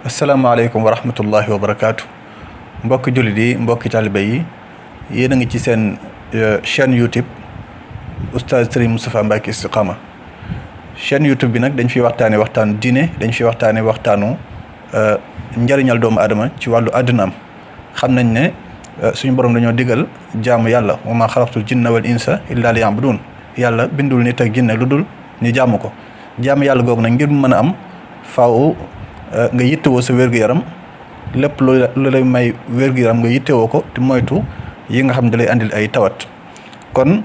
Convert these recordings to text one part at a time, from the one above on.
asalaamaaleykum wa rahmatullahi wa barakaatu mbokki jullit yi mbokki talibe yi yéen a ngi ci seen chaîne YouTube oustaz Serigne Moustapha Mbacké Istikhama chaîne YouTube bi nag dañ fiy waxtaane waxtaanu diine dañ fiy waxtaane waxtaanu njariñal doomu aadama ci wàllu àddinaam xam nañ ne suñu borom dañoo digal jaamu yàlla wa maa xalaqtul jinna wal insa illa liya'budun yàlla bindul nit ak jinne lu dul ñu jaamu ko jaamu yàlla googu nag ngir mu mën a am faaw nga yittewoo sa wér-gu-yaram lépp lu lay may wér-gu-yaram nga yittewoo ko te moytu yi nga xam ne da lay andil ay tawat kon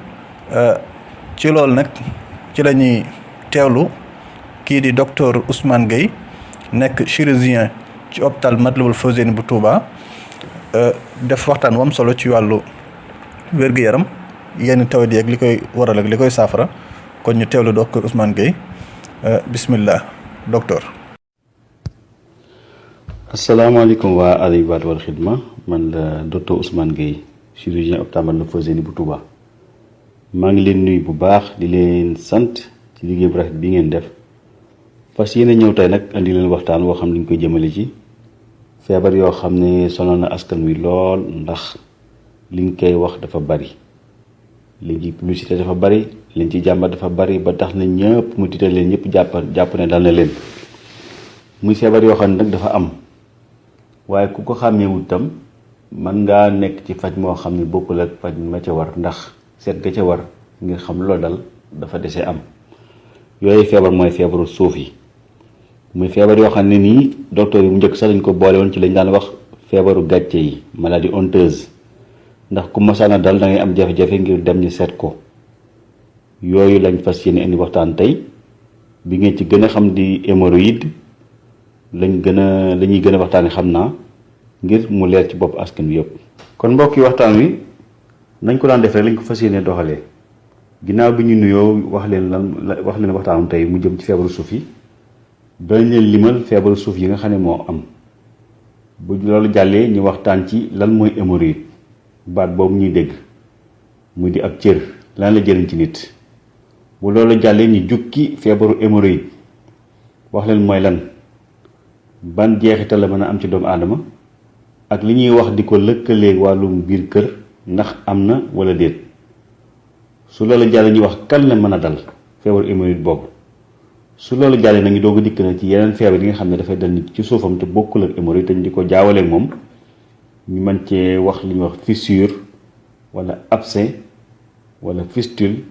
ci loolu nag ci la ñuy teewlu kii di docteur Ousmane Gueye nekk chirurgien ci hôpital Matlaboul Fawzeyni bu Touba def waxtaan wam solo ci wàllu wér-gu-yaram yenn tawat yi ak li koy waral ak li koy saafara kon ñu teewlu docteur Ousmane Gueye bismillah docteur. asalaamaaleykum waa Al Hibadatou Wal Khidma man la docteur Ousmane Gueye chirurgien hôpital Matlaboul Fawzeyni bu Touba maa ngi leen nuyu bu baax di leen sant ci liggéey bu rafet bi ngeen def fas yéene ñëw tey nag andi leen waxtaan woo xam ne dañ koy jëmale ci feebar yoo xam ne sonal na askan wi lool ndax liñ koy wax dafa bari liñ ci publicité dafa bari liñ ci jàmbat dafa bari ba tax na ñëpp mu tiital leen ñëpp jàpp ne dal na leen muy feebar yoo xam ne nag dafa am waaye ku ko xàmmeewul tam mën ngaa nekk ci faj moo xam ne bokkul ak faj ma ca war ndax seet ga ca war ngir xam loolu dal dafa dese am yooyu feebar mooy feebaru suuf yi muy feebar yoo xam ne nii docteur yi mu njëkk sax dañ ko boole woon ci lañ daan wax feebaru gàcce yi maladie honteuse ndax ku masaana dal da ngay am jafe-jafe ngir dem ñu seet ko yooyu lañ fas yéene indi waxtaan tey bi ngeen ci gën a xam di hémorroïde lañuy gën a waxtaane xam naa ngir mu leer ci bopp askan wi yëpp. kon mbokk yi waxtaan wi nañ ko daan def rek lañ ko fas yéene doxalee ginnaaw bi ñu nuyoo wax leen waxtaanam tey mu jëm ci feebaru suuf yi dañ leen limal feebaru suuf yi nga xam ne moo am bu loolu jàllee ñu waxtaan ci lan mooy hémorroïde baat boobu ñuy dégg muy di ab cër lan la jëriñ ci nit bu loolu jàllee ñu jukki feebaru hémorroïde wax leen mooy lan ban jeexital la mën a am ci doomu aadama ak li ñuy wax di ko lëkkaleeg wàllum biir kër ndax am na wala déet su loolu jàllee ñu wax kan la mën a dal feebaru hémorroïde boobu su loolu jàllee nañu doog a dikk na ci yeneen feebar yi nga xam ne dafay dal nit ci suufam te bokkul ak hémorroïde te ñu di ko jaawaleeg moom ñu mën cee wax li ñuy wax fissure wala abcès wala fistule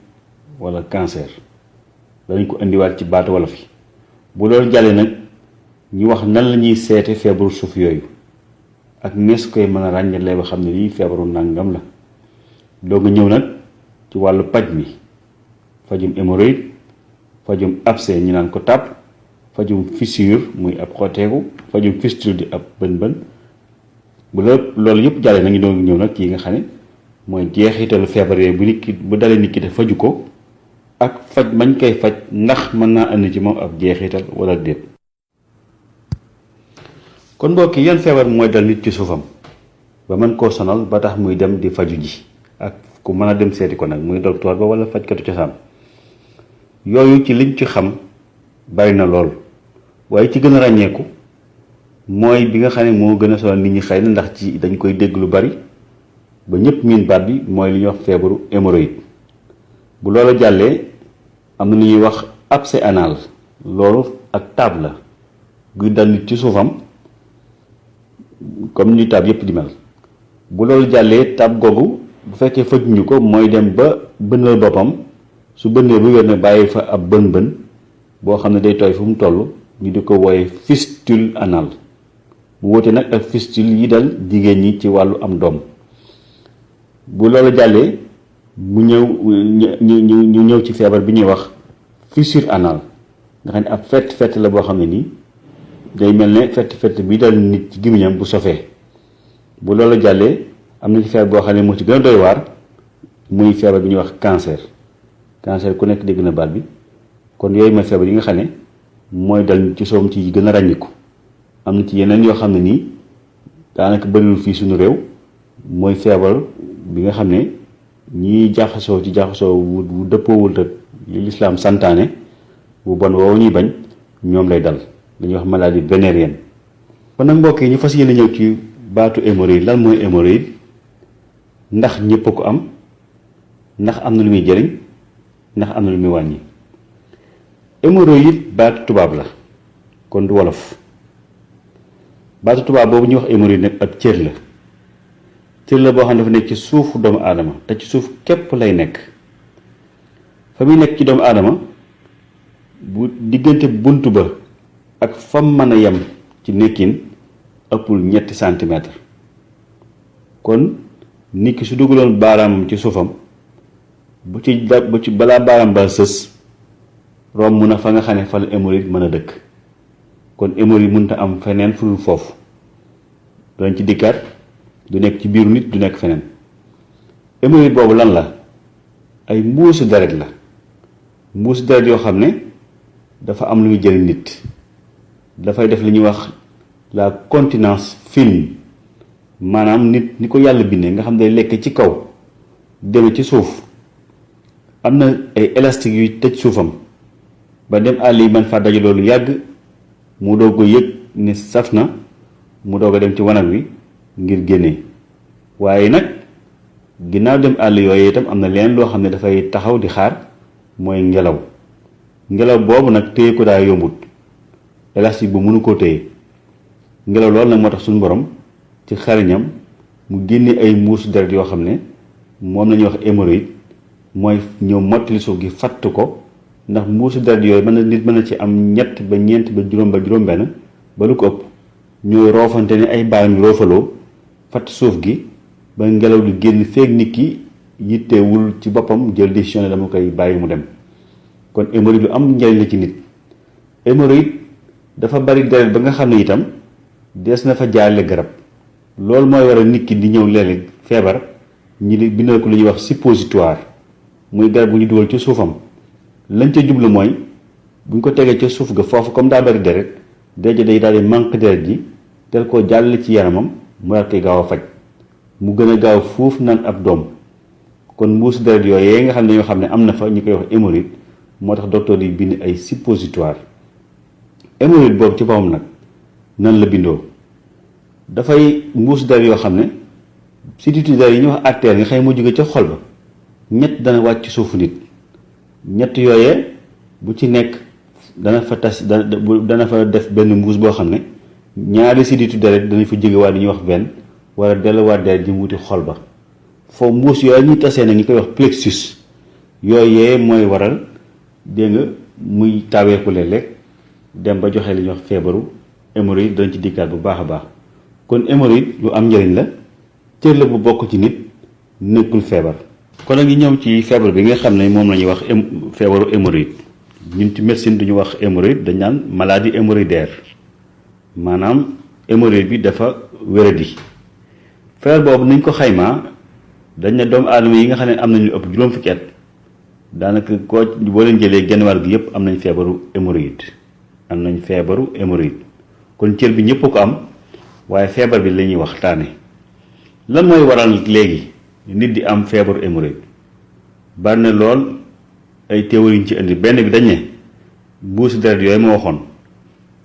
wala cancer danañ ko indiwaat ci baatu wolof yi bu loolu jàllee nag ñu wax nan la ñuy seete feebaru suuf yooyu ak nees koy mën a ràññalee ba xam ne lii feebaru nàngam la doo nga ñëw nag ci wàllu paj mi fajum hémorroïde fajum abcès ñu naan ko tàpp fajum fissure muy ab xoteeku fajum fistule di ab bën-bën bu loolu yëpp jàllee nañu doon ñëw nag ci yi nga xam ne mooy jeexitalu feebar yooyu bu dalee nit ki te faju ko ak faj mañ koy faj ndax mën naa indi ci moom ab jeexital wala déet. kon mbokk yi yan feebar mooy dal nit ci suufam ba mën koo sonal ba tax muy dem di faju ji ak ku mën a dem seeti ko nag muy docteur ba wala fajkatu cosaan yooyu ci liñ ci xam bari na lool waaye ci gën a ràññeeku mooy bi nga xam ne moo gën a sonal nit ñi xëy na ndax ci dañ koy dégg lu bari ba ñëpp miin baat bi mooy li ñuy wax feebaru hémorroïde bu loolu jàllee am na lu ñuy wax abcès anal loolu ak taab la guy dal nit ci suufam comme ni taab yëpp di mel bu loolu jàllee taab googu bu fekkee fajuñu ko mooy dem ba bënnal boppam su bënnee bu wér ne bàyyi fa ab bën boo xam ne day tooy fu mu toll ñu di ko wooye fistule anal bu wóote nag ak fistule yi dal jigéen ñi ci wàllu am doom bu loolu jàllee mu ñu ñëw ci feebar bi ñuy wax fissure anal nga xam ne ab fett la boo xam ne nii day mel ne fett bi dal nit ci gémmiñam bu sofee bu loolu jàllee am na ci feebar boo xam ne moo ci gën a doy waar muy feebar bi ñuy wax cancer ku nekk dégg na baat bi kon yooyu mooy feebar yi nga xam ne mooy dal nit ci soom ci gën a ràññiku am na ci yeneen yoo xam ne nii daanaka bëriwul fii suñu réew mooy feebar bi nga xam ne ñiy jaxasoo wu dëppoowul te li lislaam santaane bu bon woowu ñuy bañ ñoom lay dal dañuy wax maladie vénérienne kon nag mbokk yi ñu fas yéene ñëw ci baatu hémorroïde. lan mooy hémorroïde, ndax ñëpp a ko am, ndax am na lu muy jëriñ, ndax am na lu muy wàññi. hémorroïde baatu tubaab la kon du wolof. baatu tubaab boobu ñuy wax hémorroïde nag ab cër la boo xam ne dafa nekk ci suufu doomu aadama te ci suuf képp lay nekk. fa muy nekk ci doomu aadama bu diggante bunt ba ak fam mën a yem ci nekkin ëppul 3 centimètres. kon nit ki su dugaloon baaraamam ci suufam bu ci balaa baaraam ba sës romb na fa nga xam ne fa la hémorroïde mën a dëkk. kon hémorroïde mënta am feneen fu dul foofu. doon ci dikkaat du nekk ci biiru nit, du nekk feneen. hémorroïde boobu lan la? ay mbuusu deret la. mbuusu deret yoo xam ne dafa am lu muy jëriñ nit. dafay def li ñuy wax la continence fine, maanaam nit ni ko yàlla bindee nga xam ne day lekk ci kaw deme ci suuf. am na ay élastique yuy tëj suufam ba dem àll yi man faa dajaloo lu yàgg mu doog ko yëg ni saf na mu doog a dem ci wanag wi ngir génnee. waaye nag ginnaaw dem àll yooyu itam am na leen loo xam ne dafay taxaw di xaar, mooy ngelaw. ngelaw boobu nag téye ko daa yombut, élastique bu mënu koo téye. ngelaw loolu nag moo tax suñu borom ci xariñam mu génne ay mbuusu deret yoo xam ne moom la ñuy wax hémorroïde, mooy ñëw mottali suuf gi fatt ko. ndax mbuusu deret yooyu nit mën na ci am 3 ba 4 ba juróom ba juróom-benn ba lu ko ëpp, ñooy roofante ne ay baaraam roofaloo fatt suuf gi ba ngelaw li génn feeg nit ki yittewul ci boppam jël décision ne dama koy bàyyi mu dem. kon hémorroïde lu am njariñ la ci nit. hémorroïde dafa bari deret ba nga xam ne itam des na fa jaarale garab. loolu mooy waral nit ki di ñëw léeg-léeg feebar ñi di bindal ko lu ñuy wax suppositoire, muy garab bu ñu dugal ci suufam. lañ ca jublu mooy buñ ko tegee ca suuf ga foofu comme daa bari deret day daal di manque deret ji tel koo jàll ci yaramam mu daal koy gaaw a faj mu gën a gaaw fuuf naan ab doom. kon mbuusu deret yooyu nga xam ne ñoo xam ne am na fa ñu koy wax hémorroïde, moo tax docteur yi bind ay suppositoire. hémorroïde boobu ci boppam nag nan la bindoo? dafay mbuusu deret yoo xam ne sidditu deret yi ñuy wax artère nga xam ne moo jóge ca xol ba ñett dana wàcc suufu nit. ñett yooyee bu ci nekk dana fa dana fa def benn mbuus boo xam ne ñaari sidditu deret dana fa jóge waa di ñuy wax veine wala delluwaat deret ji mu wuti xol ba. foofu mbuus yooyu ñuy tasee nag ñu koy wax plexus yooyee mooy waral dégg nga muy taweeku léeg-léeg dem ba joxe li ñuy wax feebaru hémorroïde. dañ ci dikkaat bu baax a baax. kon hémorroïde lu am njëriñ la, cër la bu bokk ci nit, nekkul feebar. kon nag ñu ñëw ci feebar bi nga xam ne moom la ñuy wax feebaru hémorroïde. ñun ci médecine duñu wax hémorroïde, dañ naan maladie hémorroïdaire, maanaam hémorroïde bi dafa wéradi. feebar boobu niñ ko xaymaa dañ ne doomu aadama yi nga xam ne am nañu ëpp juróom fukki at daanaka koo boo leen jëlee genn wàll gi yëpp am nañ feebaru hémorroïde. kon cër bi ñëpp ko am, waaye feebar bi la ñuy waxtaane. lan mooy waral léegi nit di am feebaru hémorroïde? bari na lool ay théories ñu ci indi. benn bi dañ ne mbuusi deret yooyu ma waxoon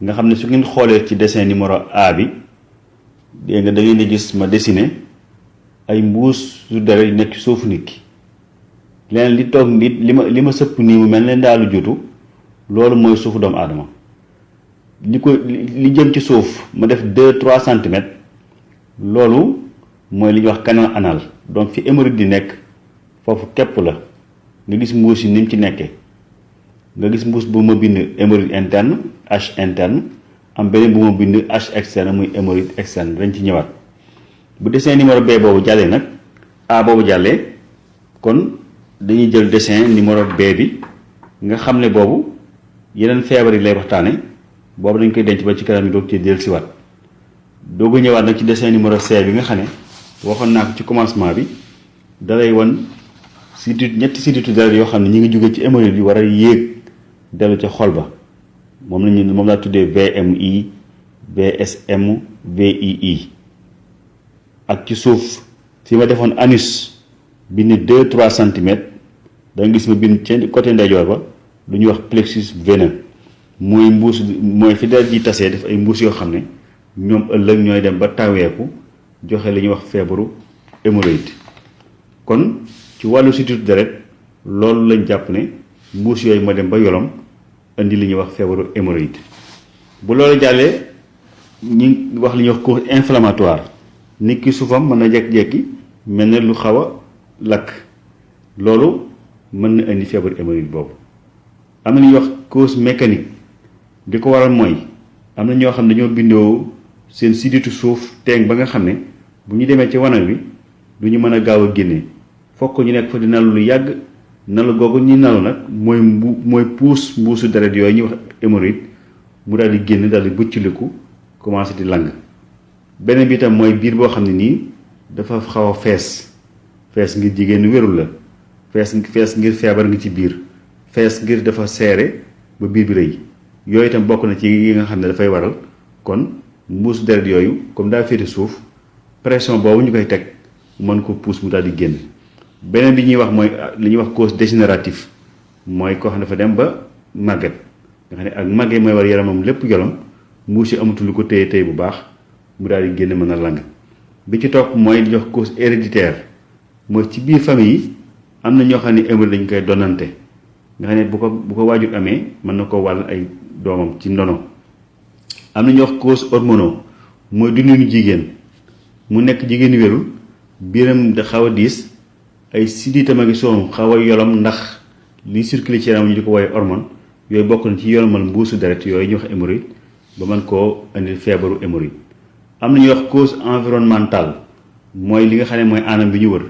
nga xam ne su ngeen xoolee ci dessin numéro A bi dégg nga da ngeen di gis ma dessiné ay mbuus su deret yu nekk ci suufu nit ki. leneen li toog nit li ma sëpp nii mu mel ne ndaalu juutu, loolu mooy suufu doomu aadama. li jëm ci suuf ma def 2-3 centimètres, loolu mooy li ñuy wax canal anal. donc fi hémorroïde di nekk foofu képp la. nga gis mbuus yi ni mu ci nekkee, nga gis mbuus bu ma bind hémorroïde interne H interne, am beneen bu ma bind H externe muy hémorroïde externe. dañ ci ñëwaat bu dessin numéro B boobu jàllee nag A boobu jàllee, kon dañuy jël dessin numéro B bi nga xam ne boobu yeneen feebar yi lay waxtaane. boobu dañ koy denc ba ci kanam yi doog ci dellusiwaat. doog a ñëwaat nag ci dessin numéro C bi nga xam ne waxoon naa ko ci commencement bi, dalay wan ñetti sidditu deret yoo xam ne ñi ngi jóge ci hémorroïde bi war a yéeg dellu ca xol ba. moom laa tuddee VMI, VSM, VII. ak ci suuf fi ma defoon anus bind 2-3 centimètres, da nga gis ma bind ci côté ndeyjoor ba lu ñuy wax plexus veineux. mooy fi deret ji tasee def ay mbuus yoo xam ne ñoom ëllëg ñooy dem ba taweeku joxe li ñuy wax feebaru hémorroïde. kon ci wàllu sutitu deret loolu lañ jàpp ne mbuus yooyu moo dem ba yolom indi li ñuy wax feebaru hémorroïde. bu loolu jàllee ñi wax li ñuy wax cause inflammatoire nit ki suufam mën na jekki-jekki mel ne lu xaw a lakk loolu mën na indi feebaru hémorroïde boobu. am na li ñuy wax cause mécanique di ko waral mooy am na ñoo xam ne dañoo bindoo seen sidditu suuf teeng ba nga xam ne bu ñu demee ci wanag bi du ñu mën a gaaw a génne fokk ñu nekk fa di nalu lu yàgg nalu googu ñuy nalu nag mooy puus mbuusu deret yooyu ñuy wax hémorroïde mu daal di génn daal di bucciliku commencé di lang. beneen bi itam mooy biir boo xam ne nii dafa xaw a fees ngir jigéen wérul la fees ngir feebar ngi ci biir fees ngir dafa seere ba biir bi rëy yooyu itam bokk na ci yi nga xam ne dafay waral kon mbuusu deret yooyu comme daa féete suuf pression boobu ñu koy teg mën ko puus mu daal di génn. beneen bi ñuy wax mooy li ñuy wax cause dégénérative mooy koo xam ne dafa dem ba màgget nga xam ne ak màgget mooy war yaramam lépp yolom mbuus yi amatul lu ko téye bu baax mu daal di génn mën a lang. bi ci topp mooy li ñuy wax cause héréditaire mooy ci biir famille yi am na ñoo xam ne hémorroïde dañ koy donnante nga xam ne bu ko waajur amee mën na ko wàll ay doomam ci ndono. am na ñuy wax cause hormonaux mooy dundinu jigéen mu nekk jigéen wérul biiram da xaw a diis ay siddiitam ak soom xaw a yolom ndax li circulé ci yaram ñu di ko woowee hormone yooyu bokk na ci yolomal mbuusu deret yooyu ñu wax hémorroïde ba mën koo indi feebaru hémorroïde. am na ñuy wax cause environnementale mooy li nga xam ne mooy anam bi ñu wër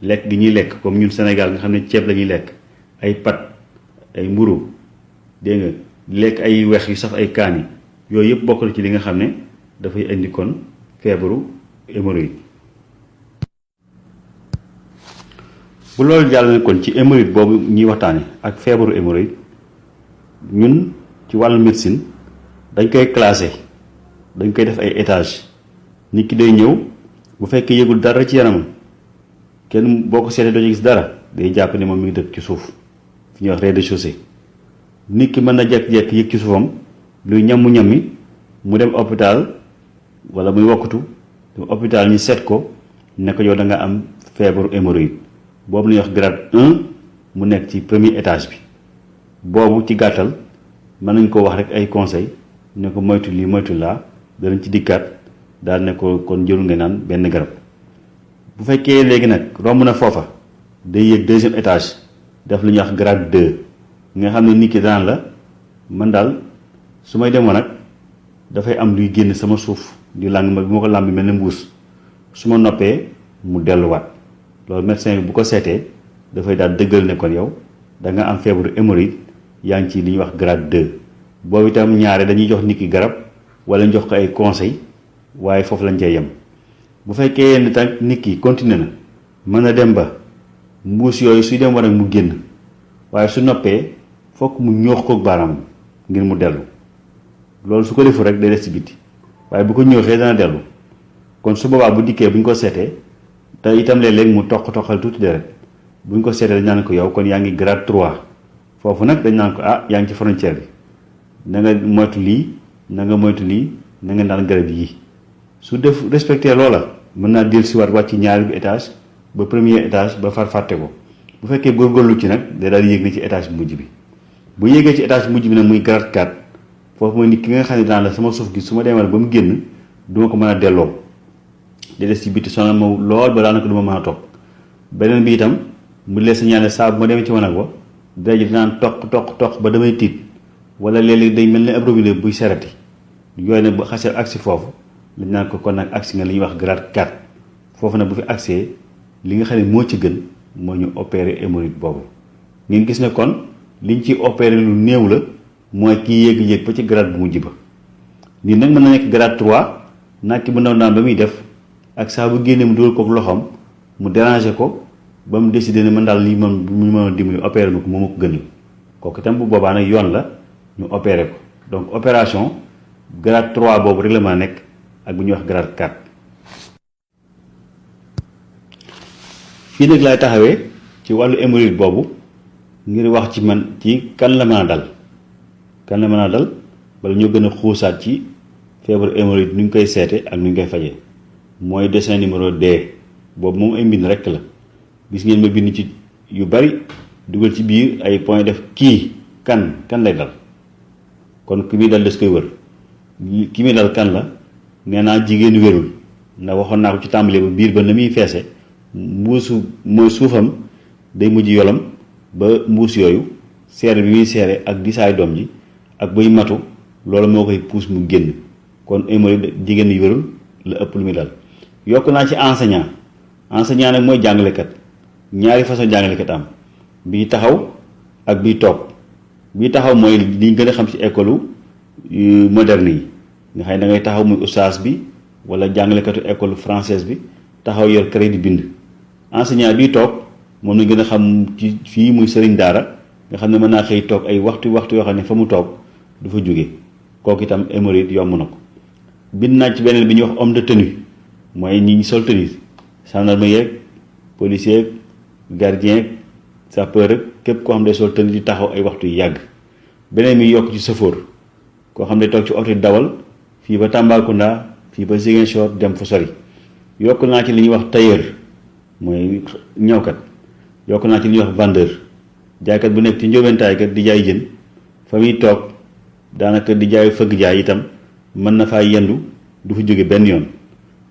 lekk gi ñuy lekk comme ñun Sénégal nga xam ne ceeb la ñuy lekk ay pat ay mburu dégg nga lekk ay wex yu saf ay kaani yooyu yëpp bokk na ci li nga xam ne dafay indi kon feebaru hémorroïde. bu loolu jàll na kon ci hémorroïde boobu ñuy waxtaane ak feebaru hémorroïde ñun ci wàllu médecine dañ koy classé dañ koy def ay étage nit ki day ñëw bu fekkee yëgul dara ci yaramam kenn boo ko seetee doo ci gis dara day jàpp ne moom mi ngi dëkk ci suuf fi ñuy wax rez-de-chaussée. nit ki mën na jekk-jekk yëg ci suufam luy ñammi mu dem hôpital wala muy wokkatu dem hôpital ñu seet ko ne ko yow da nga am feebaru hémorroïde boobu la ñuy wax grade 1 mu nekk ci premier étage bi. boobu ci gàttal mën nañ ko wax rek ay conseil ne ko moytu lii moytu laa danañ ci dikkaat daal ne ko kon jëlu nga naan benn garab. bu fekkee léegi nag romb na foofa day yéeg deuxième étage def lu ñuy wax grade 2 nga xam ne nit ki daan la man daal su may demoon nag dafay am luy génn sama suuf di làng ma bi ma ko làmb mel ne mbuus su ma noppee mu delluwaat loolu médecin bi bu ko seetee dafay daal dëggal ne kon yow da nga am feebaru hémorroïde yaa ngi ci li ñuy wax grade 2. boobu itam ñaare dañuy jox nit ki garab wala ñu jox ko ay conseil waaye foofu lañ cay yem. bu fekkee yenn tànk nit ki continué na mën a dem ba mbuus yooyu suy dem war ak mu génn waaye su noppee fokk mu ñoox koog baaraam ngir mu dellu loolu su ko defu rek day des ci biti waaye bu ko ñooxee dana dellu kon su boobaa bu dikkee bu ñu ko seetee te itam léeg-léeg mu toqal tuuti deret bu ñu ko seetee dañ naan ko yow kon yaa ngi grade 3 foofu nag dañ naan ko yaa ngi ci frontière bi na nga moytu lii na nga moytu lii na nga naan garab yii su def respecté loola mën naa dellu si waat wàcc ñaari bi étage ba premier étage ba far fàtte ko bu fekkee góorgóorlu ci nag day daal yéeg na ci étage bu mujj bi bu yéegee ci étage bu mujj bi nag muy grade 4 foofu mooy nit ki nga xam ne daan la sama suuf gi su ma demal ba mu génn du ma ko mën a delloo di des ci biti sonal ma lool ba daanaka du ma mën a toog beneen bi itam mu lees ñaane saa bu ma demee ci wanag wa dara ji dinaan toq ba damay tiit wala léeg-léeg day mel ne ab robinet buy serati yooyu nag bu xasee agsi foofu lañ naan ko kon nag agsi nga li ñuy wax grade 4 foofu nag bu fi agsee li nga xam ne moo ci gën moo ñu opérer hémorroïde boobu ngeen gis ne kon liñ ci opérer lu néew la mooy kii yéeg ba ci grade bu mujj ba nii nag mën na nekk grade 3 nakki bu ndaw naan ba muy def ak saa bu génnee mu dugal ko loxoom mu déranger ko ba mu décidé ne man daal lii man bu mu mën a dimbali opérer ma ko moo ma ko gënal kooku itam bu boobaa nag yoon la ñu opérer ko donc opération grade 3 boobu rek la mën a nekk ak bu ñuy wax grade 4. fii nag laay taxawee ci wàllu hémorroïde boobu ngir wax ci kan la mën a dal bala ñoo gën a xuusaat ci feebaru hémorroïde nu ñu koy seete ak nu ñu koy fajee mooy dessin numéro D boobu moom ay mbind rekk la gis ngeen ma bind ci yu bari dugal ci biir ay point def kii kan lay dal kon ki muy dal des koy wër ki muy dal kan la nee naa jigéen wérul ndax waxoon naa ko ci tàmbali ba biir ba na muy feese mbuusu mooy suufam day mujj yolam ba mbuus yooyu seere bi muy seere ak disaay doom ji ak buy matu loolu moo koy puus mu génn kon hémorroïde jigéen yu wérul la ëpp lu muy dal yokk naa ci enseignant nag mooy jàngalekat ñaari façon jàngalekat am bii taxaw ak bii toog bii taxaw mooy li gën a xam ci école moderne yi nga xam ne da ngay taxaw muy ustaas bi wala jàngalekatu école française bi taxaw yor crédit di bind enseignant bii toog moom lañ gën a xam ci fii muy sëriñ daara nga xam ne mën naa xëy toog ay waxtu yoo xam ne fa mu toog du fa jóge kooku itam hémorroïde yomb na ko bind naa ci beneen bi ñuy wax homme de tenue mooy ñi sol tenue gendarme yeeg policier yeeg gardien yeeg sapeur rek képp koo xam ne sol tenue di taxaw ay waxtu yu yàgg beneen mi yokk ci sëfoor koo xam ne toog ci oto di dawal fii ba Tambacounda fii ba Ziguinchor dem fa sori yokk naa ci li ñuy wax tailleur mooy ñawkat yokk naa ci li ñuy wax vendeur jaaykat bu nekk ci njóobentaay kat di jaay jën fa muy toog daanaka di jaay fëgg jaay itam mën na faa yendu du fa jóge benn yoon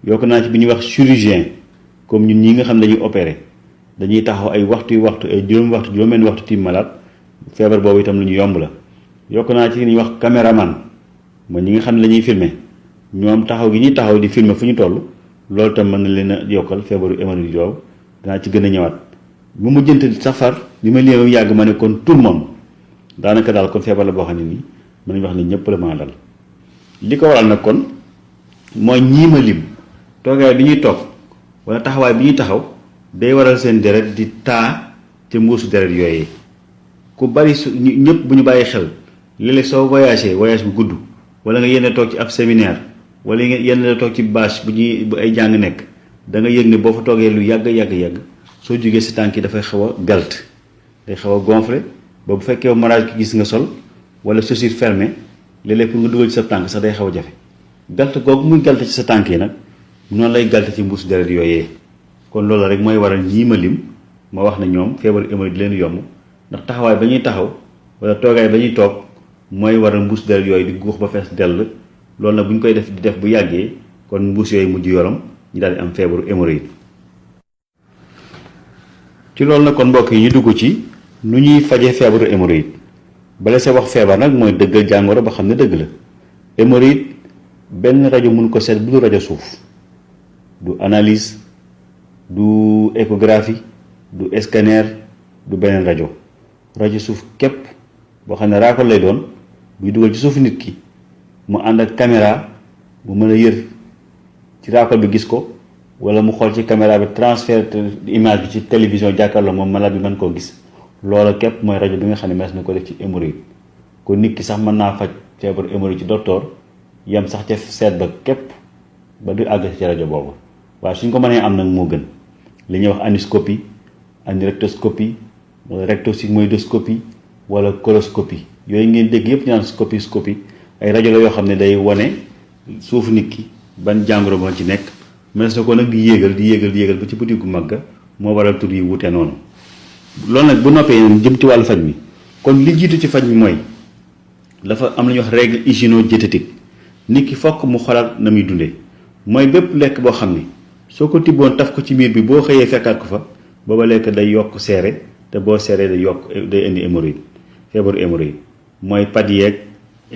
yokk naa ci bi ñuy wax chirurgien comme ñun ñi nga xam ne dañuy opérer dañuy taxaw ay waxtu ay juróom-benn waxtu tiim malade feebar boobu itam lu ñu yomb la yokk naa ci li ñuy wax caméraman mooy ñi nga xam ne la ñuy filmer ñoom taxaw gi ñuy taxaw di filmer fu ñu toll loolu tam mën na leen a yokkal feebaru hémorroïde yooyu danaa ci gën a ñëwaat bu mu jënt safar bi ma lee yàgg ma ne kon tout le monde daanaka daal kon feebar la boo xam ne nii mën nañu wax ne ñëpp la mën a dal li ko waral nag kon mooy ñii ma lim toogaay bi ñuy toog wala taxawaay bi ñuy taxaw day waral seen deret di taa ca mbuusu deret yooyee ku bari su ñëpp bu ñu bàyyi xel léeg-léeg soo voyage bu gudd wala nga yenn toog ci ab séminaire wala nga yenn toog ci bâche bu ay jàng nekk da nga yëg ne boo fa toogee lu yàgg soo jógee si tànk yi dafay xaw a galt day xaw a gonflé ba bu fekkee marage ki gis nga sol wala chaussure fermée léeg-léeg pour nga dugal ci sa tànk sax day xaw a jafe galt googu muy galt ci sa tànk yi nag noonu lay galt ci mbuusu deret yooyee kon loolu rek mooy waral ñii ma lim ma wax ne ñoom feebaru hémorroïde di leen yomb ndax taxawaay ba ñuy taxaw wala toogaay ba ñuy toog mooy waral mbuus deret yooyu di guux ba fees dell loolu nag bu ñu koy def di def bu yàggee kon mbuus yooyu mujj yorom ñu daal di am feebaru hémorroïde ci loolu nag kon mbokk yi ñu dugg ci nu ñuy faje feebaru hémorroïde bala see wax feebar nag mooy dëggal jàngoro ba xam ne dëgg la hémorroïde benn rajo mun ko seet bu dul rajo suuf du analyse du échographie du scanner du beneen rajo suuf képp boo xam ne raakol lay doon buy dugal ci suufu nit ki mu ànd ak caméra bu mën a yër ci raakol bi gis ko wala mu xool ci caméra bi transfert image bi ci télévision jàkkaarloo moom malade bi mën koo gis loola képp mooy rajo bi nga xam ne mees na ko def ci hémorroïde kon nit ki sax mën naa faj feebaru hémorroïde ci docteur yam sax ca seet ba képp ba du àgg ci rajo boobu waaye suñ ko mënee am nag moo gën li ñuy wax aniscopie anicrectoscopie wala rectosigmoïdoscopie wala coloscopie yooyu ngeen dégg yëpp ñu naan scopie ay rajo la yoo xam ne day wane suufu nit ki ban jàngoro moo ci nekk mënees na ko nag di yéegal ba ci buti gu mag moo waral tur yi wute noonu loolu nag bu noppee jëm ci wàllu faj mi kon li jiitu ci faj mi mooy dafa am la ñuy wax règle hygiéno-diététique nit ki fokk mu xolaat na muy dundee mooy bépp lekk boo xam ne soo ko tibboon taf ko ci miir bi boo xëyee fekkaat ko fa booba lekk day yokk seere te boo seeree day indi hémorroïde feebaru hémorroïde mooy pâtes yeeg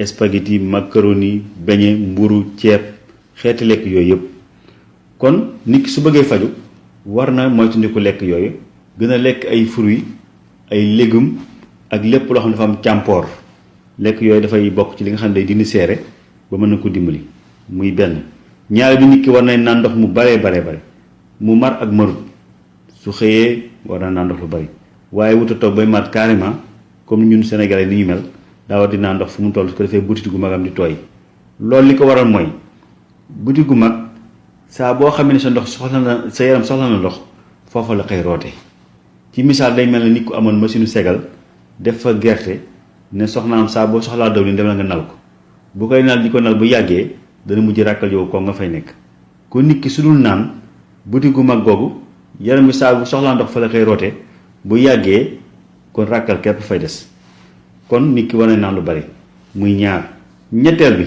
spaghetti macaroni beignet mburu ceeb xeeti lekk yooyu yëpp kon nit ki su bëggee faju war na moytandiku lekk yooyu gën a lekk ay fruits ay légumes ak lépp loo xam ne dafa am càmpoor lekk yooyu dafay bokk ci li nga xam ne day dindi seere ba mën na ko dimbali muy benn ñaar bi nit ki war na naan ndox mu bare mu mar ak marut su xëyee war na naan ndox lu bari waaye wuta toog bay mat carrément comme ñun sénégalais ni ñu mel daa war di naan ndox fu mu toll su ko defee butit gu magam di tooy loolu li ko waral mooy butit gu mag saa boo xamee ne sa yaram soxla na ndox foofa la koy roote ci misaal day mel ne nit ku amoon machine segal def fa gerte ne soxnaam saa boo soxlaa dawlin dem na nga nal ko bu koy nal di ko nal bu yàggee dana mujj ràkkal yow ko nga fay nekk. kon nit ki su dul naan buti gu mag googu yaram bi saa bu soxlaa ndox fa la koy roote bu yàggee kon ràkkal képp fay des kon nit ki war na naan lu bari muy ñaar. ñetteel bi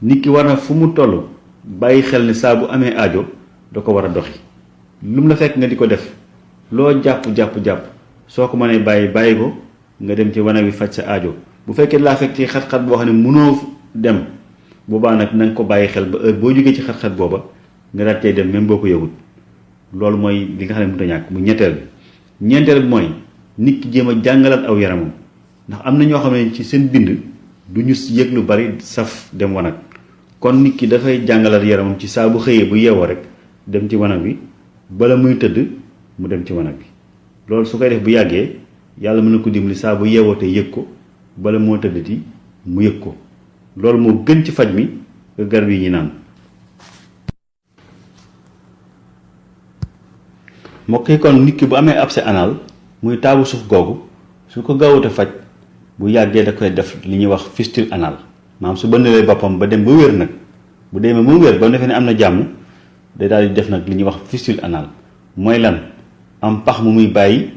nit ki war na fu mu toll bàyyi xel ne saa bu amee aajo da ko war a doxi lu mu la fekk nga di ko def loo jàpp soo ko mënee bàyyi ko nga dem ci wanag wi faj sa aajo bu fekkee laa fekk ci xat-xat boo xam ne mënoo dem boobaa nag na nga ko bàyyi xel ba heure boo jógee ci xat-xat booba nga daal cay dem même boo ko yëgul loolu mooy li nga xam ne mënut a ñàkk mu ñetteel bi. ñeenteel bi mooy nit ki jéem a jàngalaat aw yaramam ndax am na ñoo xam ne ci seen bind du ñu yëg lu bari saf dem wanag kon nit ki dafay jàngalaat yaramam ci saa bu xëyee bu yeewoo rek dem ci wanag bi bala muy tëdd mu dem ci wanag bi loolu su koy def bu yàggee yàlla mën na ko dimbali saa bu yeewoo te yëg ko bala moo tëddati mu yëg ko loolu moo gën ci faj mi garab yi ñi naan. mbokk yi kon nit ki bu amee abcès anal muy taabu suuf googu su ko gaawut a faj bu yàggee da koy def li ñuy wax fistule anal maanaam su bëndalee boppam ba dem ba wér nag bu demee ba wér ba mu defee ne am na jàmm day daal di def nag li ñuy wax fistule anal mooy lan am pax mu muy bàyyi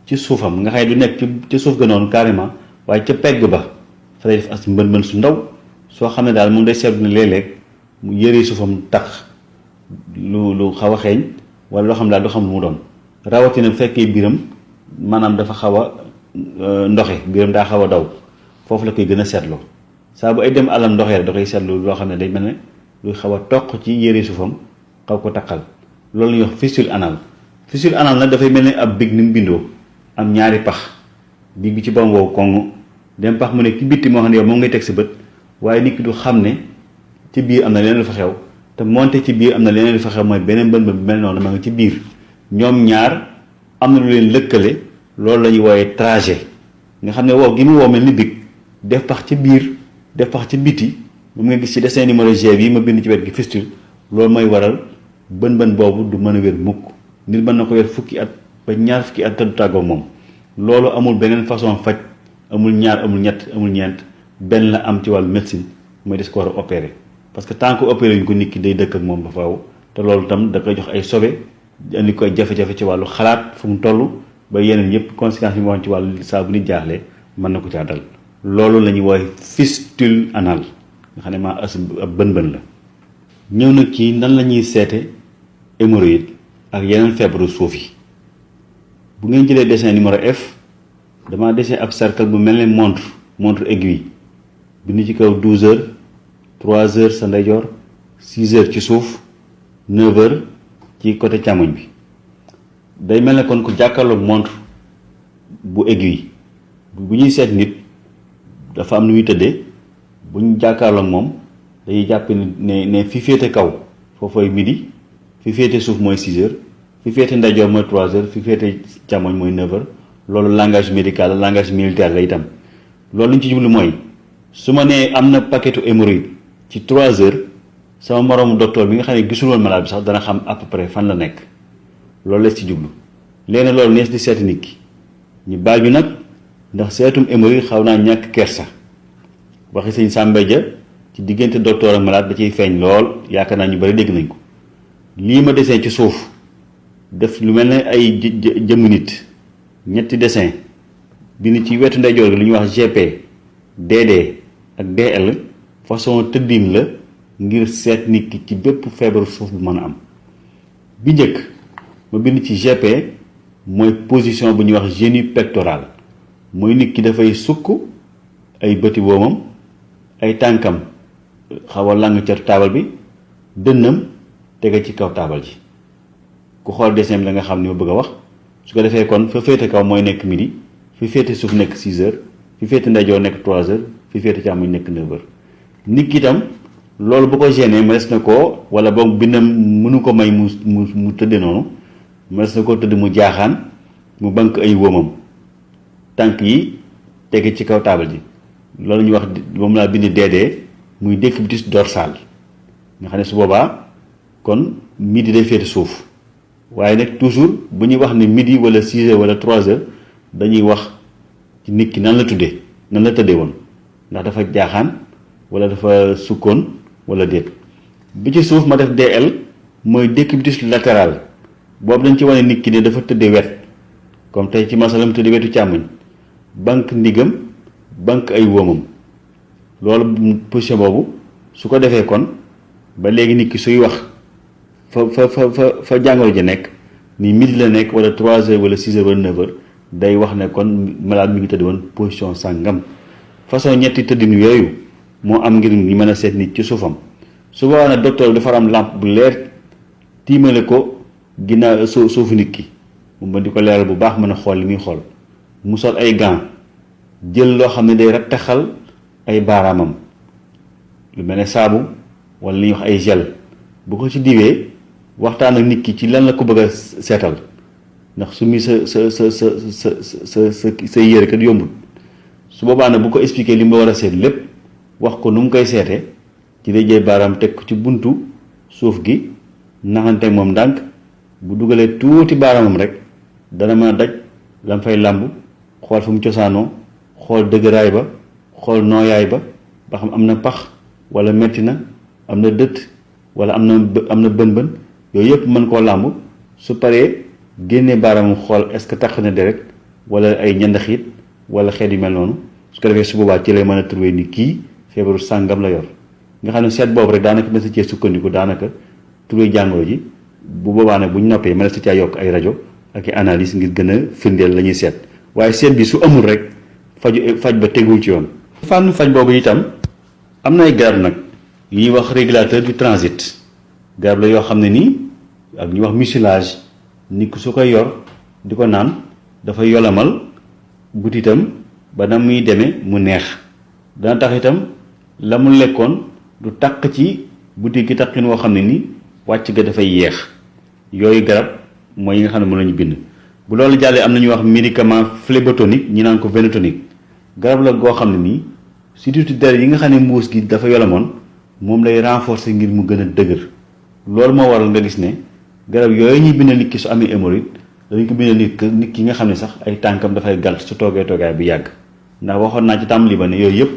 ci suufam nga xëy du nekk ci suuf ga noonu carrément waaye ca pegg ba fa lay def as mbën su ndaw soo xam ne daal moom day seetlu ne léeg-léeg mu yëree suufam tax lu xaw a xeeñ wala loo xam daal du xam lu mu doon rawatina bu fekkee biiram maanaam dafa xaw a ndoxe biiram daa xaw a daw foofu la koy gën a seetloo saa bu ay dem alam ndoxee rek da koy seetlu loo xam ne day mel ne luy xaw a toq ci yëre suufam xaw ko taqal loolu la ñuy wax fistule anal. fistule anal nag dafay mel ne ab big ni mu bindoo am ñaari pax big bi ci bam wow koŋŋ dem pax mu ne ci bitti moo xam ne yow moom ngay teg sa bët waaye nit ki du xam ne ci biir am na leneen lu fa xew te moonte ci biir am na leneen lu fa xew mooy beneen bën bën bu mel noonu ma nga ci biir ñoom ñaar am na lu leen lëkkale loolu la ñuy wooyee trajet nga xam ne wow gi mu wow mel ni big def pax ci biir def pax ci biti moom nga gis ci dessin numéro G bi ma bind ci wet gi fistule loolu mooy waral bën bën boobu du mën a wér mukk nit mën na ko wér fukki at ba ñaar fukki at te du tàggoo moom loolu amul beneen façon faj amul ñaar amul ñett amul ñeent benn la am ci wàllu médecine mooy des ko war a opérer parce que tant que opéré ñu ko nit ki day dëkk ak moom ba faaw te loolu tam da koy jox ay sobe indi koy jafe-jafe ci wàllu xalaat fu mu toll ba yeneen yëpp conséquences yi mu wax ci wàllu saa bu nit jaaxlee mën na ko caa dal loolu la ñuy woowee fistule anal nga xam ne maa as ab bën-bën la. ñëw nag ci nan la ñuy seete hémorroïde ak yeneen feebaru suuf yi bu ngeen jëlee dessin numéro F dama dessin ab cercle bu mel ne montre aiguille bind ci kaw 12 heures 3 heures sa ndeyjoor 6 heures ci suuf 9 heures ci côté càmmoñ bi day mel ne kon ku jàkkaarloog montre bu aiguille bu ñuy seet nit dafa am nu muy tëddee bu ñu jàkkaarloog moom dañuy jàpp ne fi féete kaw foofooy midi fi féete suuf mooy 6 heures fi féete ndeyjoor mooy 3 heures fi féete càmmoñ mooy 9 heures loolu langage médical langage militaire la itam loolu li ñu ci jublu mooy su ma nee am na paquetu hémorroïde ci 3 heures sama moroomu docteur bi nga xam ne gisul woon malade bi sax dana xam à peu près fan la nekk loolu la ci jublu léegi loolu nees di seeti nit ki ñu baal ñu nag ndax seetum hémorroïde xaw naa ñàkk kersa waxi sëñ Samba Dia ci diggante docteur ak malade da ciy feeñ lool yaakaar naa ñu bari dégg nañ ko lii ma dessin ci suuf def lu mel ne ay jëmm nit ñetti dessin bind ci wetu ndeyjoor gi lu ñuy wax GP DD ak DL façon tëddin la ngir seet nit ki ci bépp feebaru suuf bu mën a am bi njëkk ma bind ci GP mooy position bu ñuy wax génie pectoral mooy nit ki dafay sukk ay bëti woomam ay tànkam xaw a lang ca taabal bi dënnam tege ci kaw taabal ji ku xool dessin bi la nga xam ni ma bëgg a wax su ko defee kon fa féete kaw mooy nekk midi fi féete suuf nekk 6 heures fi féete ndeyjoor nekk 3 heures fi féete càmmoñ nekk 9 heures nit ki itam loolu bu ko gêné ma des na ko wala boog bindam mënu ko may mu tëdde noonu ma des na ko tëdd mu jaaxaan mu bank ay wóomam tànk yi tege ci kaw taabal ji loolu ñu wax moom laa bind DD muy décubitus dorsal nga xam ne su boobaa kon midi day féete suuf waaye nag toujours bu ñuy wax ne midi wala 6 heures wala 3 heures dañuy wax ci nit ki nan la tuddee nan la tëddee woon ndax dafa jaaxaan wala dafa sukkoon wala déet bi ci suuf ma def DL mooy décubitus latéral boobu dañ ci wane nit ki ne dafa tëddee wet comme tey ci masalam tëddee wetu càmmoñ banque ndigam banque ay wóomam loolu position boobu su ko defee kon ba léegi nit ki suy wax fa jàngoro ji nekk ni midi la nekk wala 3 heures wala 6 heures wala 9 heures day wax ne kon malade mi ngi tëdd woon position sàngam façon ñetti tëddin yooyu moo am ngir ñu mën a seet nit ci suufam su boobaa nag docteur dafa am lampe bu leer tiimale ko ginnaaw suufu nit ki mu mën di ko leeral bu baax mën a xool li muy xool mu sol ay gants jël loo xam ne day rattaxal ay baaraamam lu mel ne saabu wala li ñuy wax ay gel bu ko ci diwee waxtaan ak nit ki ci lan la ko bëgg a seetal ndax su mi sa yére kat yombul su boobaa nag bu ko expliquer li mu war a seet lépp wax ko nu mu koy seete ci day jël baaraam teg ko ci buntu suuf gi naxante moom ndànk bu dugalee tuuti baaraamam rek dana mën a daj lam fay làmb xool fu mu cosaanoo xool dëgëraay ba xool nooyaay ba ba xam am na pax wala metti na am na dëtt wala am na bën-bën yooyu yëpp mën koo làmb su paree génnee baaraamam xool est-ce que tax na deret wala ay ñandaxiit wala xeet yu mel noonu su ko defee su boobaa ci lay mën a trouver ni kii feebaru sàngam la yor nga xam ne seet boobu rek daanaka mën sa cee sukkandiku daanaka trouver jàngoro ji bu boobaa nag bu ñu noppee mën na si caa yokk ay rajo ak i analyse ngir gën a firndeel la ñuy seet waaye seet bi su amul rek faj ba teguwul ci yoon. fànn faj boobu itam am na ay garab nag yu ñuy wax régulateur du transit garab la yoo xam ne nii ak ñuy wax mucilage nit ku su koy yor di ko naan dafa yolamal butitam ba na muy demee mu neex dana tax itam la mu lekkoon du taq ci butit gi taqin woo xam ne ni wàcc ga dafay yeex yooyu garab mooy yi nga xam ne mën nañu bind bu loolu jàllee am na ñuy wax médicament phlébotonique ñi naan ko vénotonique garab la goo xam ne nii surtout der yi nga xam ne mbuus gi dafa yolamoon moom lay renforcer ngir mu gën a dëgër loolu moo waral nga gis ne garab yooyu ñuy bindal nit ki su amee hémorroïde dañu ko bindal nit ki nga xam ne sax ay tànkam dafay gàll su toogee toogaay bu yàgg ndax waxoon naa ci tàmbali ba ne yooyu yëpp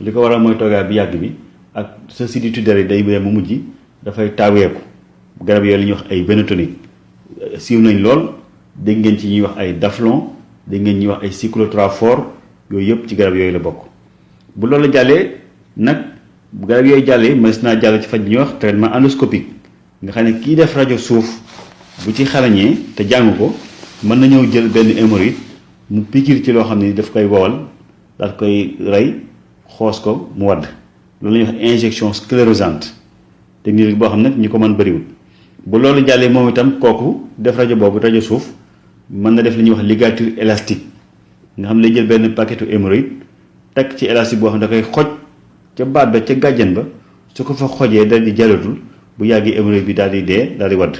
li ko waral mooy toogaay bu yàgg bi ak sa sidditu der yi day bee mu mujj dafay taaweeku garab yooyu la ñuy wax ay vénotonique siiw nañ lool dégg ngeen ci ñuy wax ay daflon dégg ngeen ñuy wax ay cyclotrafort yooyu yëpp ci garab yooyu la bokk bu loolu jàllee nag bu garab yooyu jàllee mës naa jàll ci faj bi ñuy wax traitement endoscopique nga xam ne kii def rajo suuf bu ci xarañee te jàng ko mën na ñëw jël benn hémorroïde mu piqûre ci loo xam ne daf koy wowal daal koy rey xoos ko mu wadd loolu la ñuy wax injection sclérosante technique boo xam ne ñi ko mën bëriwul bu loolu jàllee moom itam kooku def rajo boobu rajo suuf mën na def li ñuy wax ligature élastique nga xam ne lay jël benn paquetu hémorroïde takk ci élastique boo xam ne da koy xoj ca baat ba ca gàjjan ba su ko fa xojee dal di jalatul bu yàggee hémorroïde bi daal di dee daal di wadd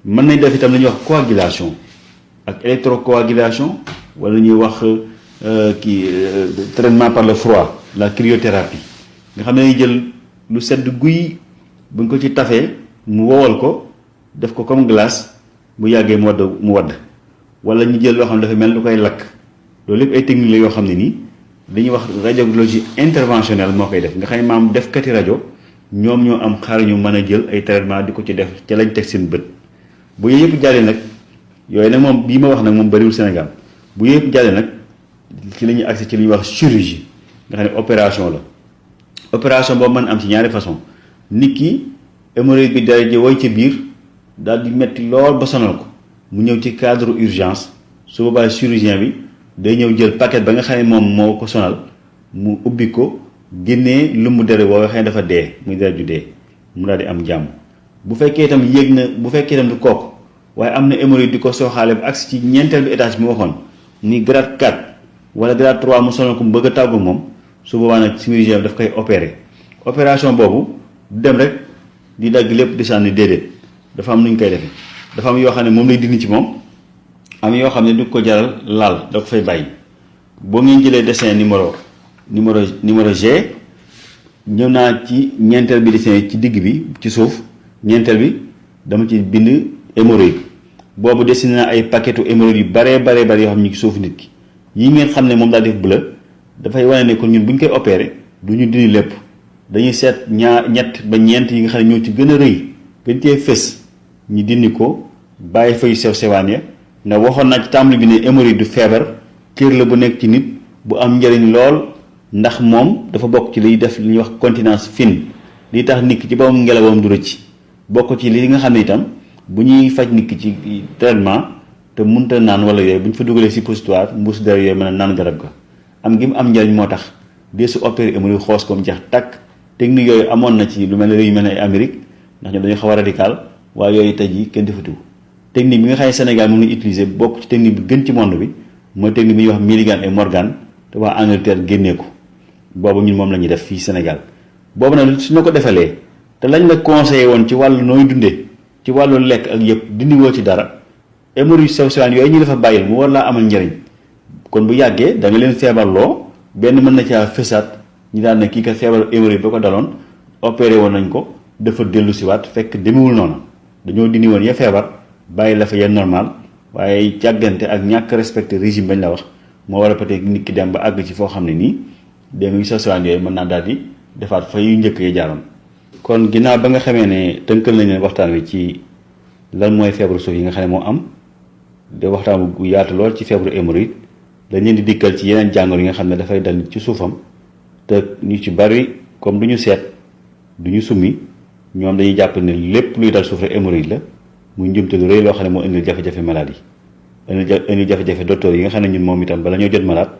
mën nañ def itam li ñuy wax coagulation ak électrocoagulation wala ñuy wax traitement par le froid la cryothérapie nga xam ne dañuy jël lu sedd guy buñ ko ci tafee mu wowal ko def ko comme glace bu yàggee mu wadd wala ñu jël loo xam ne dafa mel lu koy lakk loolu lépp ay techniques la yoo xam ne nii dañuy wax radiologie interventionnelle moo koy def nga xam ne maam def kati rajo ñoom ñoo am xaar ñu mën a jël ay traitement di ko ci def ca lañ teg seen bët bu yooyu yëpp jàllee nag yooyu nag moom bii ma wax nag moom bariwul Sénégal bu yooyu yëpp jàllee nag ci la ñuy accès ci li ñuy wax chirurgie nga xam ne opération la opération boobu mën am ci ñaari façon nit ki hémorroïde bi dara ji woy ci biir daal di metti lool ba sonal ko mu ñëw ci cadre urgence su boobaa chirurgien bi day ñëw jël paquet ba nga xam ne moom moo ko sonal mu ubbi ko génnee lu mu dere boo waxee dafa dee muy dere ju dee mu daal di am jàmm bu fekkee itam yéeg na bu fekkee itam du kooku waaye am na hémorroïde di ko sooxaale ba agsi ci ñeenteel bi étage bi mu waxoon ni grade 4 wala grade 3 mu sonal ko mu bëgg a tàggu moom su boobaa nag chirurgien bi daf koy opérer opération boobu du dem rek di dagg lépp di sànni déedéet dafa am nu ñu koy defee dafa am yoo xam ne moom lay dindi ci moom am yoo xam ne du ko jaral laal da ko fay bàyyi boo ngeen jëlee dessin numéro G ñëw naa ci ñeenteel bi dessin ci digg bi ci suuf ñeenteel bi dama ci bind hémorroïde boobu dessiné na ay paquetu hémorroïde yu baree yoo xam ñu ngi suuf nit ki yi ngeen xam ne moom daa def bleu dafay wane ne kon ñun bu ñu koy opéré du ñu dindi lépp dañuy seet ñett ba ñeent yi nga xam ne ñoo ci gën a rëy gën cee fës ñi dindi ko bàyyi fay sew sewaan ya ndax waxoon naa ci tàmbali bi ne hémorroïde du feebar cër la bu nekk ci nit bu am njëriñ lool ndax moom dafa bokk ci liy def li ñuy wax continence fine li tax nit ki ci boppam ngelawam du rëcc bokk ci li nga xam ne itam bu ñuy faj nit ki ci traitement te mënta naan wala yooyu bu ñu fa dugalee suppositoire mbuus dara yooyu mën a naan garab ga am gi mu am njëriñ moo tax dee su opéré hémorroïde xoos ko mu jeex takk technique yooyu amoon na ci lu mel ne réew yu mel ne Amérique ndax ñoom dañu xaw a radical waaye yooyu tey jii kenn defatu technique bi nga xam ne Sénégal moom la utiliser bokk ci technique bi gën ci monde bi mooy technique bi ñuy wax Milligan et Morgan te waa Angleterre génnee ko boobu ñun moom la ñuy def fii Sénégal boobu nag su ñu ko defalee te lañ la conseillé woon ci wàllu nooy dundee ci wàllu lekk ak yëpp dindi woo ci dara hémorroïde sew sewaan yooyu ñu dafa bàyyil mu war laa amal njëriñ kon bu yàggee da nga leen feebarloo benn mën na caa fësaat ñu daan ne kii ka feebar hémorroïde ba ko daloon opéré woon nañ ko dafa dellu siwaat fekk demewul noonu dañoo dindi woon ya feebar bàyyi la fa ya normal waaye jàggante ak ñàkk respecté régime bañ la wax moo war a peut-être nit ki dem ba àgg ci foo xam ne nii dégg nga sew sewaan yooyu mën naa daal di defaat fa yu njëkk yi jaaroon. kon ginnaaw ba nga xamee ne tënkal nañ leen waxtaan wi ci lan mooy feebaru suuf yi nga xam ne moo am de waxtaan bu yaatu lool ci feebaru hémorroïde dañ leen di dikkal ci yeneen jàngoro yi nga xam ne dafay dal nit ci suufam te ñu ci bari comme du ñu seet du ñu summi ñoom dañuy jàpp ne lépp luy dal suuf rek hémorroïde la muy njumte lu rëy loo xam ne moo indil jafe-jafe malade yi indil jafe-jafe docteur yi nga xam ne ñun moom itam bala ñoo jot malade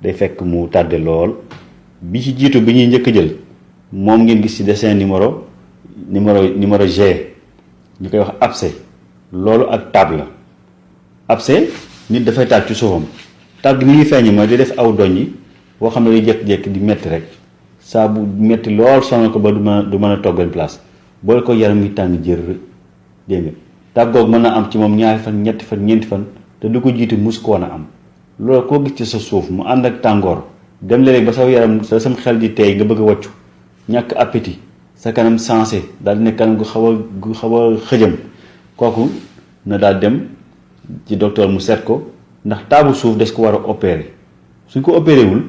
day fekk mu tardé lool bi ci jiitu bi ñuy njëkk a jël moom ngeen gis ci dessin numéro G ñu koy wax abcès loolu ak tab la abcès nit dafay taab ci suufam tab gi mi ngi feeñ mooy di def aw doñ yi boo xam ne day jékki-jékki di metti rek saa bu metti lool sonal ko ba du mën a toog benn place boole ko yaram ngi tàng jër dégg nga tab googu mën na am ci moom ñaari fan ñetti fan ñeenti fan te du ko jiitu mus ko woon a am loolu koo gis ci sa suuf mu ànd ak tàngoor dem léeg ba sa yaram sa sam xel di teey nga bëgg a wàccu ñàkk appétit sa kanam sensé daal di ne kanam gu xaw a xëjam kooku na daal dem ci docteur mu seet ko ndax taabu suuf des ko war a opérer suñ ko opéré wul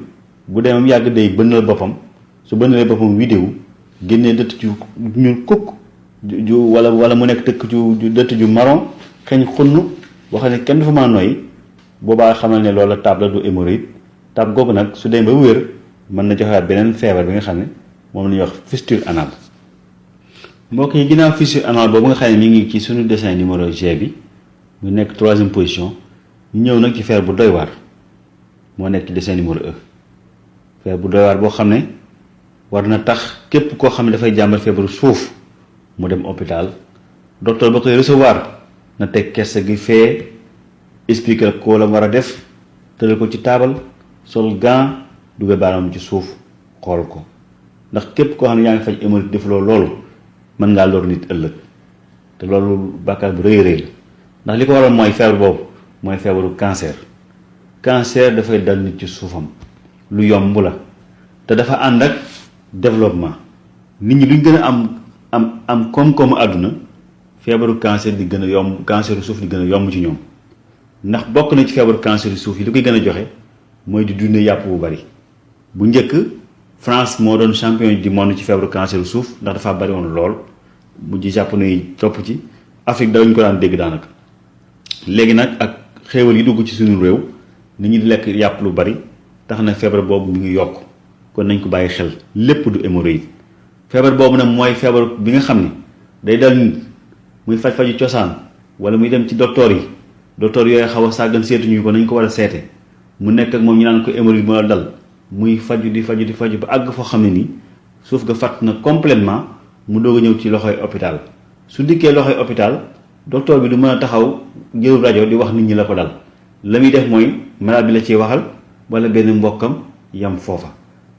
bu demam yàgg day bënnal boppam su bënnalee boppam vidéo génnee dëtt ju ñuul kukk ju wala mu nekk tëkk ju dëtt ju marron xeeñ xunn wax ne kenn du fa mën a noyyi boobaa xamal ne loolu la taab la du hémorroïde taab googu nag su demee ba wér mën na joxewaat beneen feebar bi nga xam ne moom la ñuy wax fistule anale. mbokk yi ginnaaw fistule anale boobu nga xam ne mi ngi ci suñu dessin numéro G bi mu nekk 3e position ñu ñëw nag ci feebar bu doy waar moo nekk ci dessin numéro E. feebar bu doy waar boo xam ne war na tax képp koo xam ne dafay jàmbat feebaru suuf mu dem hôpital docteur ba koy recevoir na teg kersa gi fee expliquer ko la war a def tëral ko ci taabal sol gant dugal baaraam ci suuf xool ko ndax képp koo xam ne yaa ngi faj hémorroïde def loolu mën ngaa lor nit ëllëg te loolu bàkkaar bu rëy rëy la ndax li ko waral mooy feebar boobu mooy feebaru cancer dafay dal nit ci suufam lu yomb la te dafa ànd ak développement nit ñi luñ gën a am koom-koomu àdduna feebaru cancer di gën a yomb canceru suuf di gën a yomb ci ñoom ndax bokk na ci feebaru canceru suuf yi li koy gën a joxe mooy di dundee yàpp bu bari bu njëkk France moo doon champion du monde ci feebaru canceru suuf ndax dafa bari woon lool mujj japonais yi topp ci Afrique dawuñ ko daan dégg daanaka léegi nag ak xéewal yi dugg ci suñu réew nit ñi di lekk yàpp lu bari tax na feebar boobu mi ngi yokk kon nañ ko bàyyi xel lépp du hémorroïde feebar boobu nag mooy feebar bi nga xam ne day dal nit muy faju cosaan wala muy dem ci docteur yooyu xaw a sàggan seetuñu ko nañ ko war a seete mu nekk ak moom ñu naan ko hémorroïde moo dal muy faju di faju ba àgg foo xam ne nii suuf ga fàtt na complètement mu doog a ñëw ci loxoy hôpital su dikkee loxoy hôpital docteur bi du mën a taxaw jël rajo di wax nit ñi la ko dal la muy def mooy malade bi la ciy waxal wala benn mbokkam yam foofa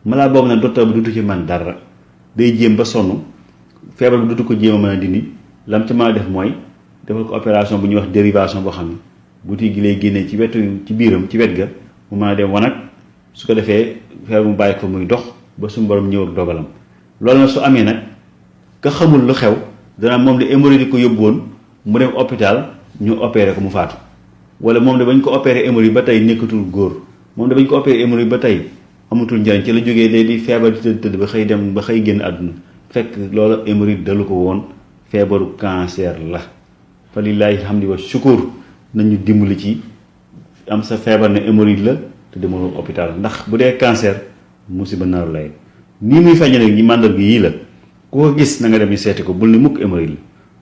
malade boobu nag docteur bi dutu ci man dara day jéem ba sonn feebar bi dutu ko jéem a mën a dindi lam ci mën a def mooy defal ko opération bu ñuy wax dérivation boo xam ne buti gi lay génnee ci biiram ci wet ga mu mën a dem wanag su ko defee feebar mu bàyyi ko muy dox ba suñu borom ñëw ak dogalam loolu nag su amee nag ka xamul lu xew dana moom de hémorroïde ko yóbbu woon mu dem hôpital ñu opéré ko mu faatu wala moom de bañ ko opéré hémorroïde ba tey nekkatul góor moom de bañ ko opéré hémorroïde ba tey amatul njariñ ci la jógee léegi di feebar di tëdd ba xëy dem ba xëy génn àdduna fekk loola hémorroïde dalu ko woon feebaru cancer la fa lillaahi alhamdu wa shukur nañu dimbali ci am sa feebar ne hémorroïde la te demaloo hôpital ndax bu dee cancer musiba naaru lay nii muy feeñe nag ñi màndarga yii la ku ko gis na nga dem ñu seeti ko bul ne mukk hémorroïde la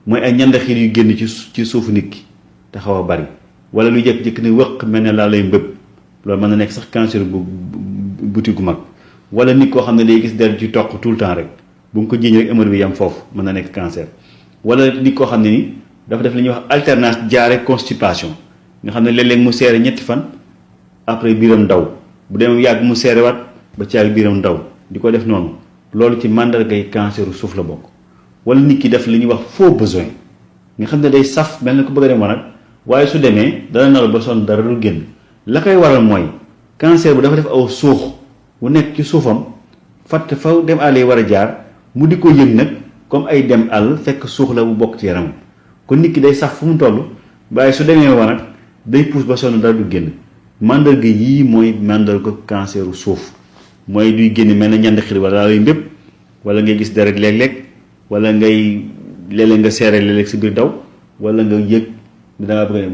mooy ay ñandaxiir yu génn ci suufu nit ki te xaw a bari wala lu jékki-jékki ne wëq mel ne laa lay mbëb loolu mën na nekk sax cancer bu buti gu mag wala nit koo xam ne day gis deret ci toq tout le temps rek bu nga ko jiiñ rek hémorroïde bi yam foofu mën na nekk cancer wala nit koo xam ne ni dafa def li ñuy wax alternance diarrhée constipation nga xam ne léeg-léeg mu seere ñetti fan après biiram ndaw bu demee yàgg mu seere waat ba ci yàgg biiram ndaw di ko def noonu loolu ci màndargay canceru suuf la bokk wala nit ki def li ñuy wax faux besoin nga xam ne day saf mel na ko bëgg a dem nag waaye su demee dana nelaw ba sonn dara du génn la koy waral mooy cancer bu dafa def aw suux bu nekk ci suufam fàtte faw dem àll yi war a jaar mu di ko yëg nag comme ay dem àll fekk suux la bu bokk ci yaramam kon nit ki day saf fu mu toll waaye su demee wa nag day puus ba sonn dara du génn mandarga yii mooy mandarga canceru suuf mooy duy génn mel na ñand xir wala lay mbépp wala ngay gis deret léeg-léeg wala ngay léeg-léeg nga seere léeg-léeg si biir daw wala nga yëg da ngaa bëgg